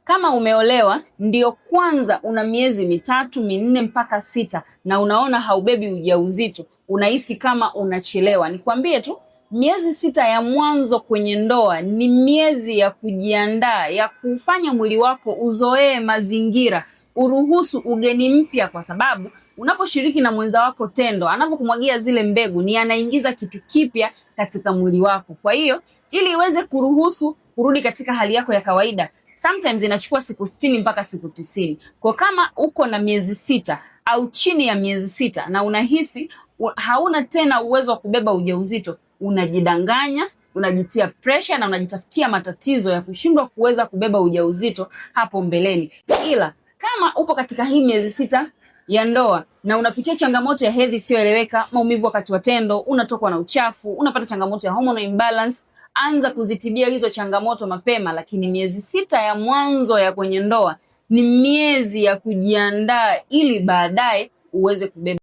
Kama umeolewa ndio kwanza una miezi 3, 4 mpaka 6 na unaona haubebi ujauzito, unahisi kama unachelewa, nikwambie tu miezi 6 ya mwanzo kwenye ndoa ni miezi ya kujiandaa, ya kufanya mwili wako uzoee mazingira, uruhusu ugeni mpya, kwa sababu unaposhiriki na mwenza wako tendo, anapokumwagia zile mbegu, ni anaingiza kitu kipya katika mwili wako. Kwa hiyo ili iweze kuruhusu kurudi katika hali yako ya kawaida, sometimes inachukua siku 60 mpaka siku 90. Kwa kama uko na miezi 6 au chini ya miezi 6 na unahisi hauna tena uwezo wa kubeba ujauzito, unajidanganya, unajitia pressure na unajitafutia matatizo ya kushindwa kuweza kubeba ujauzito hapo mbeleni. Ila kama upo katika hii miezi 6 ya ndoa na unapitia changamoto ya hedhi isiyoeleweka, maumivu wakati wa tendo, unatokwa na uchafu, unapata changamoto ya hormonal imbalance, anza kuzitibia hizo changamoto mapema. Lakini miezi 6 ya mwanzo ya kwenye ndoa ni miezi ya kujiandaa ili baadaye uweze kubeba